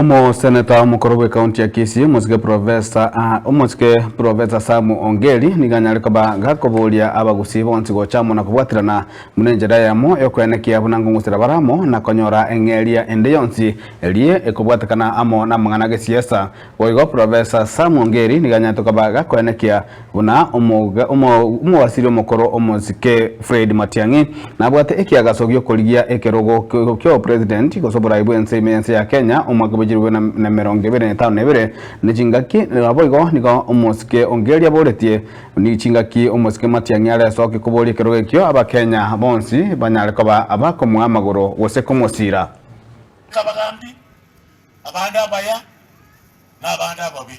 Omoseneta omokoro bw'ekaunti ya Kisii omosike Professor omosike Professor Sam Ongeri nigo anyare koba gakoboria abagusii bonsi gocha amo na kobwaterana buna enchera eyemo yokoenekia buna nkong'usera bare amo na konyora eng'eria ende yonsi erie ekobwatekana amo namang'ana gesiasa Boigo Professor Sam Ongeri nigo anyarete koba gakoenekia buna omowasiri omokoro omosike Fred Matiang'i nabwate ekiagaso giokorigia ekerogo kiobopresident gose oborai bwense ime yense ya Kenya omwaka bwe chilifu na emerongo ebere na etano na ebere ne chingaki naboigo nigo omosike Ongeri aboretie chingaki omosike Matiang'i aresoke koboria ekerogo ekio abakenya bonsi banyare koba abakomoa amagoro gose komosira. Abagambi Abande abaya, na abande ababe.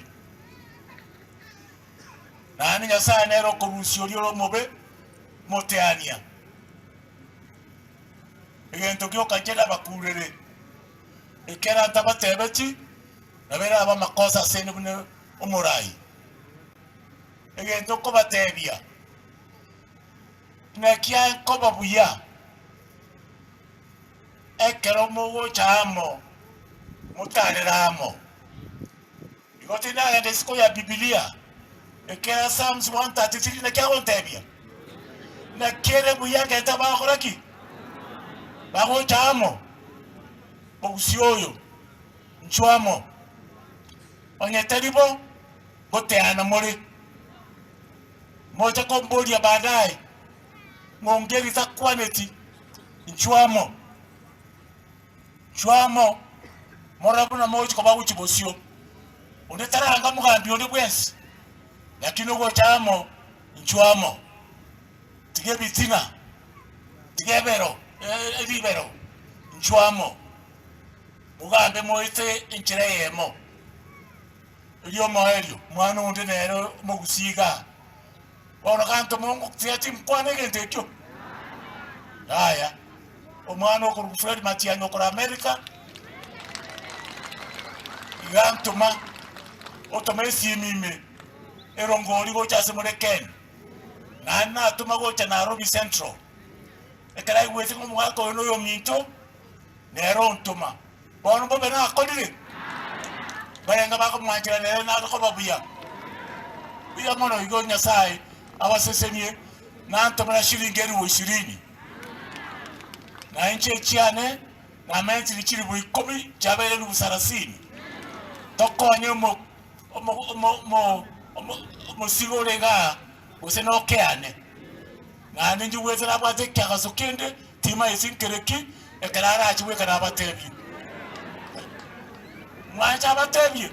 Naende Nyasae nere okorusia oria ore omobe moteania. Egento gioka inche nabakurere, ekero ntabatebeti, nabo erabe amakosa asende buna omorai. Egento nkobatebia, naki nkoba buya. Ekero mogocha amo, motarere amo. Igo tindagenda isiko ya Bibilia, ekera Psalms 133 naki agontebia? Naki ere buya egento abagokora ki? Bagocha amo. Mogusii oyo, inchuo amo. Onye tari bo, ngoteana more. Moche komboria baadaye, ng'ongeri takwaneti. Inchuo amo, inchuo amo, morore buna mogochia koba gochia bosio. Onde taranga mogambi onde bwensi, lakini ogocha amo, inchuo amo. Tiga ebitina, tiga ebero, ribero, inchuo amo, mogambe moete enchera eyemo. Erio omoerio, omwana onde nere omogusii igaa. Bono ganto mongotiga tinkwana egento ekio? Yaya, omwana okorokwa Fred Matiang'i okore America, iga ntoma, otoma esiimi ime erongori gocha ase more Ken, naende natoma gocha Nairobi Central. Ekero aigwete ng'a omogaka oyo noyominto, nere ontoma. Bono mbobe nakorire? Mbarenge bakomwanchera nere nare koba buya. Buya mono igo Nyasae abasesenie nantomera shilingi elifu ishirini. Na inche echiane namentire chilifu ikomi chiabeire elifu sarasini. Tokonye omo omo omo omo omo omosigo ore igaa gose nokeane. Naende njigwete nabwate ekiagaso kende, timaeti nkereki, ekero arache goika nabatebie. Mwanche abatebie?